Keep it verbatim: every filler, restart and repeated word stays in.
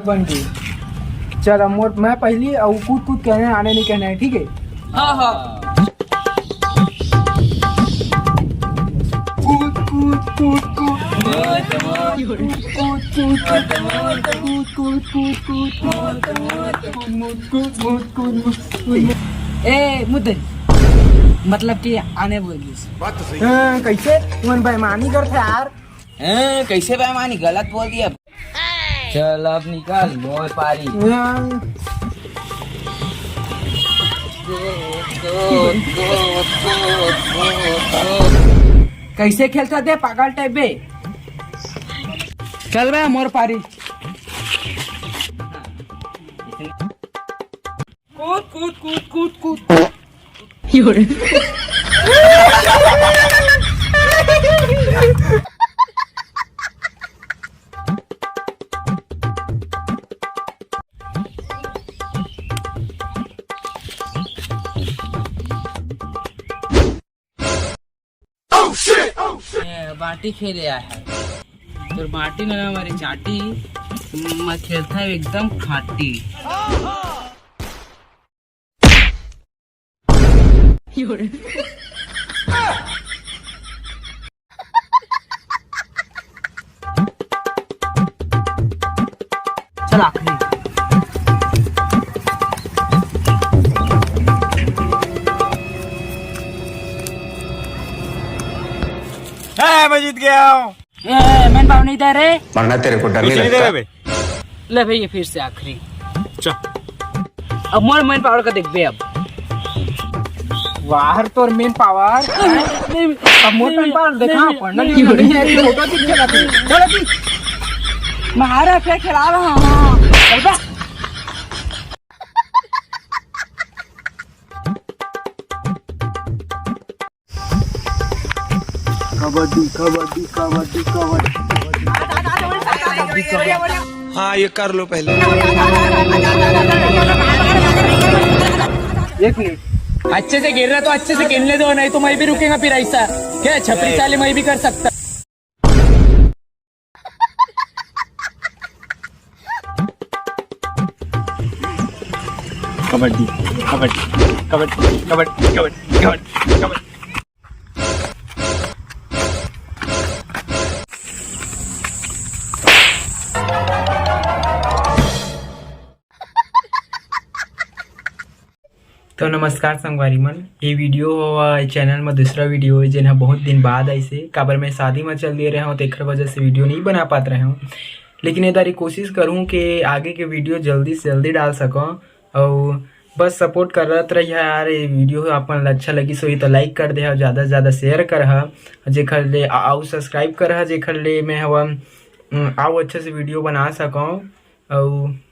बन गई। चल, अब मोर, मैं पहली, और कूद कूद कहना है, आने नहीं कहना है, ठीक है? हाँ, हाँ। कूद, कूद, कूद, कूद। कूद, कूद, कूद, कूद। कूद, कूद, कूद, कूद। कूद, कूद, कूद, कूद। ए, मुद्दे। मतलब कि आने बोल दिस। हाँ, कैसे? तुमन बेईमानी करथे यार। हाँ, कैसे बेईमानी? गलत बोल दिया। चल, अब निकल, मोर पारी। हाँ। कैसे खेलता दे पागल टाइप बे? चल बे, मोर पारी। कूद, कूद, कूद, कूद, कूद। ए, बाटी खेले आय हे। तोर बाटी में ना हमारी चाटी, मैं खेलता हूँ एकदम खाटी। चल आखिरी। ए, मैं जीत गया हूँ। ए, main power नहीं दे रे। मरना तेरे को डर कुछ नहीं नहीं दे लगता? रहे बे। ले भैया, फिर से आखिरी। चल। अब मोर main power का देखबे अब। वाह, तोर main power। अब मोर main power देखा, पढ़ना लिखना नहीं है, ये फोटो दिख गया। चल अभी। महाराज, फिर खिला रहा हूँ। चल बे। कबड्डी, कबड्डी, कबड्डी, कबड्डी। हाँ, ये कर लो पहले। एक मिनट। अच्छे से गिर रहा तो अच्छे से गिरने दो, नहीं तो मैं भी रुकेगा फिर ऐसा। क्या छपरी साले, मैं भी कर सकता। कबड्डी, कबड्डी, कबड्डी, कबड्डी, कबड्डी, कबड्डी, कबड्डी। तो नमस्कार संगवारी मन, ये video हो, अ, channel में दूसरा video है, जेन ह बहुत दिन बाद आइसे, काबर मैं शादी में चल दिए रहे हूँ, तो एकर वजह से video नहीं बना पात रहे हूँ। लेकिन ये दारी कोशिश करूँ कि आगे के video जल्दी से जल्दी डाल सकूँ। और बस support करत रहिए यार। ये video अपन ला अच्छा लगिस होही तो like कर दे, ज़्यादा से ज़्यादा share कर हा, जेकर ले, आ-, आउ subscribe कर हा, जेकर ले मैं हवा, उम, आउ अच्छा से video बना सकूँ। और